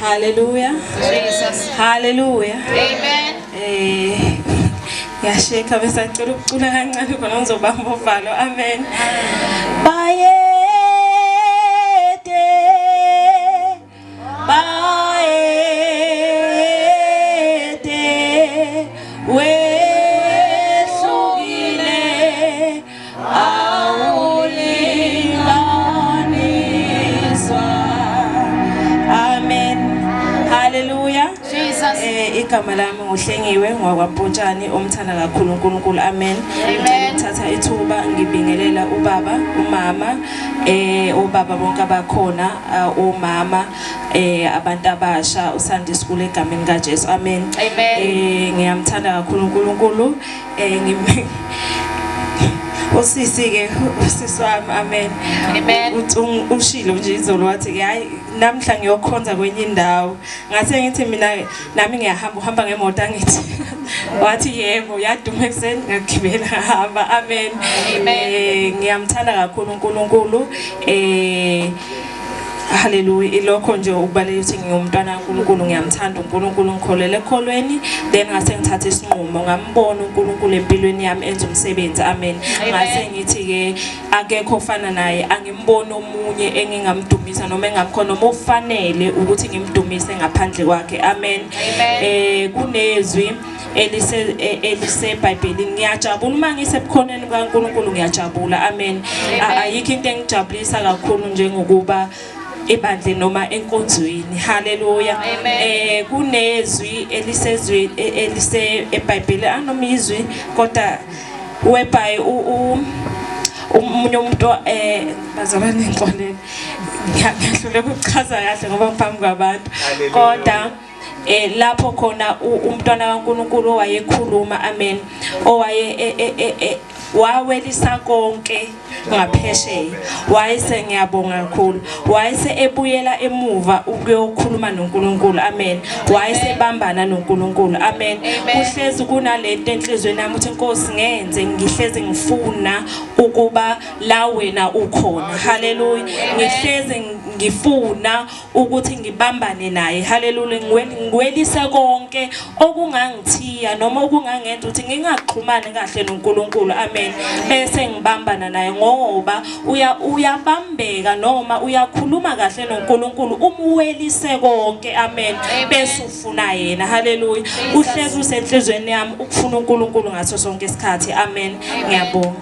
Hallelujah. Jesus. Hallelujah. Amen. Eh ngiyasheka bese acela ukucula kancane khona ngizobamba uvalo. Amen. Bayede. Bayede. Wehlukile awulinganiswa. Amen. Hallelujah. Jesus. Eh igama lami nguHlengiwe ngwakwaMpontshane omthanda kakhulu uNkulunkulu. Amen. Amen. Ngithatha ithuba ngibingelela ubaba, umama, eh obaba bonke abakhona, omama, eh abantu abasha uSunday school egameni kaJesu. Amen. Amen. Eh ngiyamthanda kakhulu uNkulunkulu. Eh ngim Usisi ke usisi wami amen. Amen. Uthi ushilo nje izolo wathi hayi namhla ngiyokhonza kwenye indawo. Ngase ngithi mina nami ngiyahamba uhamba ngemoto angithi. Wathi yebo yaduma ekuseni ngagibela ngahamba. Amen. Amen. Eh ngiyamthanda kakhulu uNkulunkulu. Eh Hallelujah ilokho nje ukubaleka ukuthi ngingumntwana kaNkulunkulu ngiyamthanda uNkulunkulu ngikholele ekholweni then ngase ngithatha isinqumo ngambona uNkulunkulu empilweni yami enza umsebenzi amen ngase ngithi ke akekho ofana naye angimboni omunye engingamdumisa noma engamkhona noma ofanele ukuthi ngimdumise ngaphandle kwakhe amen eh kunezwi elise e, eliseBhayibhelini ngiyajabula uma ngisebukhoneni bukaNkulunkulu ngiyajabula amen ayikho into engijabulisa kakhulu njengokuba ebandleni noma enkonzweni haleluya eh kunezwi elisezwi e, elise eBhayibhelini anoma izwi kodwa whereby umunye umuntu eh bazalwane ngixolele ngiyahluleka ukuchaza kahle ngoba ngiphambi kwabantu kodwa eh lapho khona umntwana kaNkuluNkulu owayekhuluma amen owaye e, e, e, wawelisa konke ngaphesheya wayese ngiyabonga kakhulu wayese ebuyela emuva ukuyokhuluma noNkulunkulu amen wayesebambana noNkulunkulu amen kuhlezi kunalento enhlizweni yami ukuthi inkosi ngenze ngihlezi ngifuna ukuba la wena ukhona haleluya ngihlezi ngifuna ukuthi ngibambane naye haleluya ngiwelise konke okungangithiya noma okungangenza ukuthi ngingaxhumani kahle noNkulunkulu amen bese ngibambana naye ngoba uya uyabambeka noma uyakhuluma kahle noNkulunkulu umuwelise konke amen bese ufuna yena haleluya uhlezi usenhlizweni yami ukufuna uNkulunkulu ngaso sonke isikhathi amen ngiyabonga.